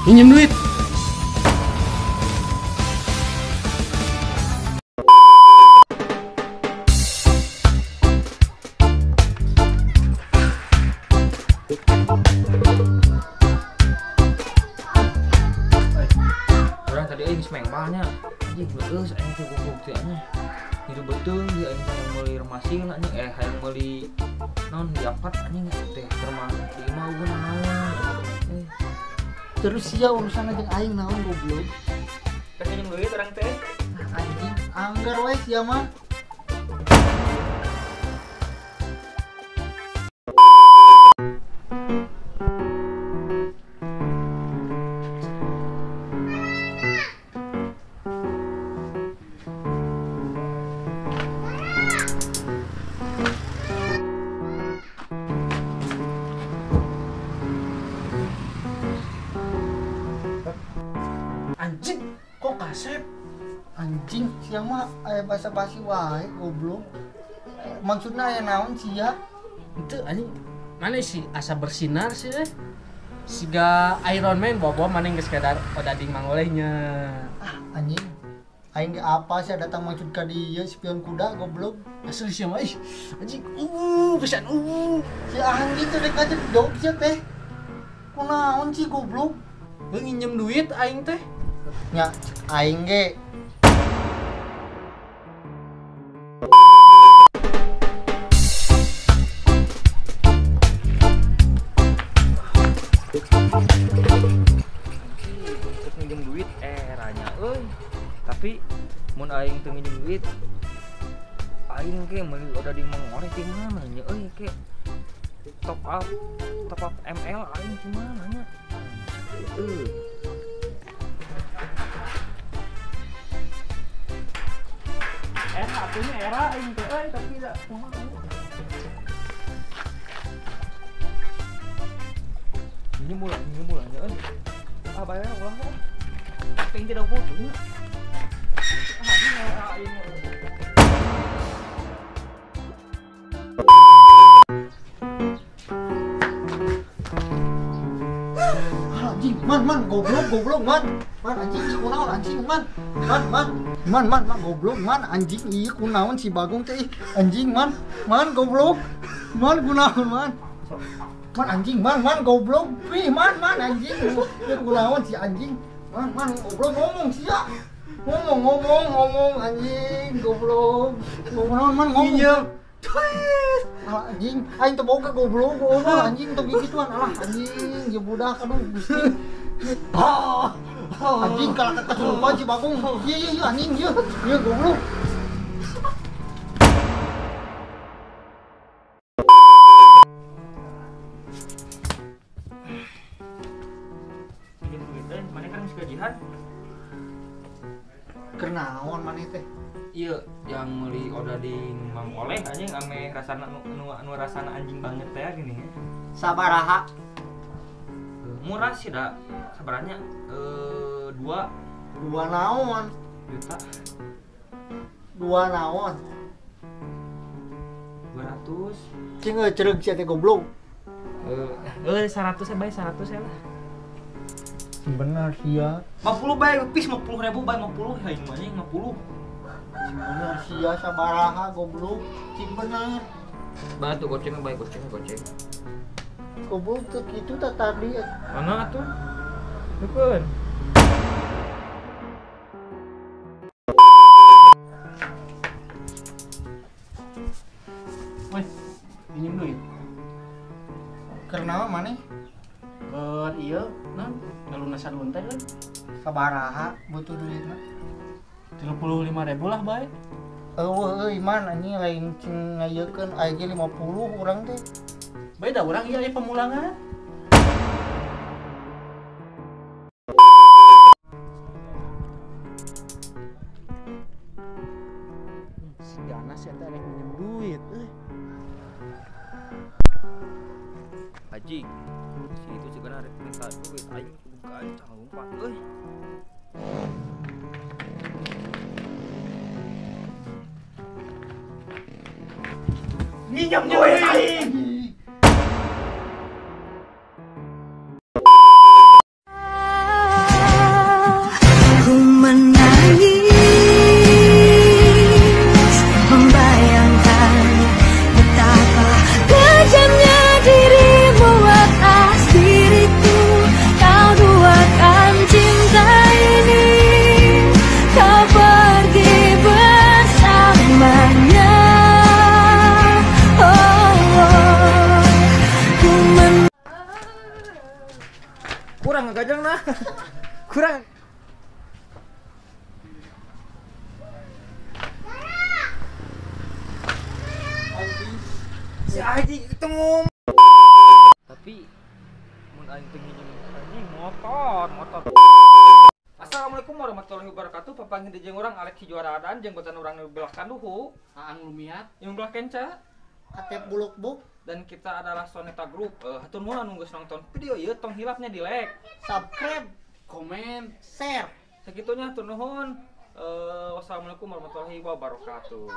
Minjem duit. Orang tadi geus mengbalnya. Anjing leueus aing teh goblok teh nya. Hidup betul dia aing hayang meuli remasin anjing hayang meuli naon diapat anjing teh keur mah di imah eueuh naon. Terus sia urusan jeung aing naon goblok. Teh minjem duit urang teh. Anjing anggar we sia mah. Anjing, kok kasep? Anjing, sia mah aya basa-basi wae goblok. Maksudna aya naon sia? Henteu anjing. Mana sih asa bersinar sih eh? Siga Iron Man bawa-bawa mana geus kadar odading mangolehnya. Ah, anjing. Aing ge apa sia datang maksud ka dieu spion kuda goblok. Asli sia mah ih. Anjing, pisan Si anjing teh rek ngajedog sia teh. Kunaon sih goblok? Nginjem duit aing teh. Nya aing ge minjem duit eranya euy. Tapi mun aing teu nginjem duit aing ge meuli odading mangoleh di mana nya euy ke top up ML aing di mana nya. Atunya era aing teh euy tapi da kumaha. Ini mulanya euy. Ah bayar ulang kan. Pengen tidak butuhnya. Ah ini era aing. Anjing, man, goblok, man. Man, anjing, kunaon anjing, man. Man, man, goblok, man, anjing, ieu kunaon si Bagong teh, anjing, man. Man, goblok. Man, kunaon, man. Man, anjing, man, goblok. Ih, man, anjing. Ieu kunaon si anjing. Man, goblok ngomong sia. Ngomong, anjing, goblok. Kunaon, man, ngomong. Alah anjing, aing teu boga goblok, goblok anjing teu gituan. Alah anjing, ieu budak aduh gusti. Anjing kalah kesurupan si Bagong. Ieu ieu anjing ieu. Ieu goblok. Minjem duit euy, maneh kan geus gajian. Keur naon maneh teh? Iya, yang meuli odading mangoleh anjing ame rasana nu rasana anjing banget teh gini. Sabaraha? Murah sih da. Sabaranya 2 naon? Juta. 2 naon? 200. Cing eucereug sia teh goblok. 100 bae 100 ya lah. Bener sia. 50 bae pis 50.000 bae 50 ya ini anjing 50. Cing bener sia sabaraha goblok. Cing bener. Batu goceng bae goceng. Goblok teu kitu tah tadi. Mana atuh? Nukeun. Woi, minjem duit. Keur naon maneh? Keur ieu naon ngalunasan lonte euy. Sabaraha butuh duitna? 35.000 lah bae. Eueuh euy man anjing lain cing ngayekeun aing ge 50 urang teh. Bae da urang ieu aya pemulangan. Si Ganas eta rek minjem duit euy. Haji, si itu si Ganas rek minta duit aing kudu gancang lompat euy. Minjem duit aing. gajang nah. Kurang. Si anjing itu ngomong. Tapi mun aing teu nginjem anjing motor. Assalamualaikum warahmatullahi wabarakatuh. Papanggih deui jeung urang Alex juara adan jeung botan urang nu belah kanduhu, Aang Lumiat, yang belah kenca, Atep buluk-buk, dan kita adalah Soneta Group. Hatur nuhun anu geus nonton video ieu, tong hilapnya di like, subscribe, komen, share. Segitunya hatur nuhun. Wassalamualaikum warahmatullahi wabarakatuh.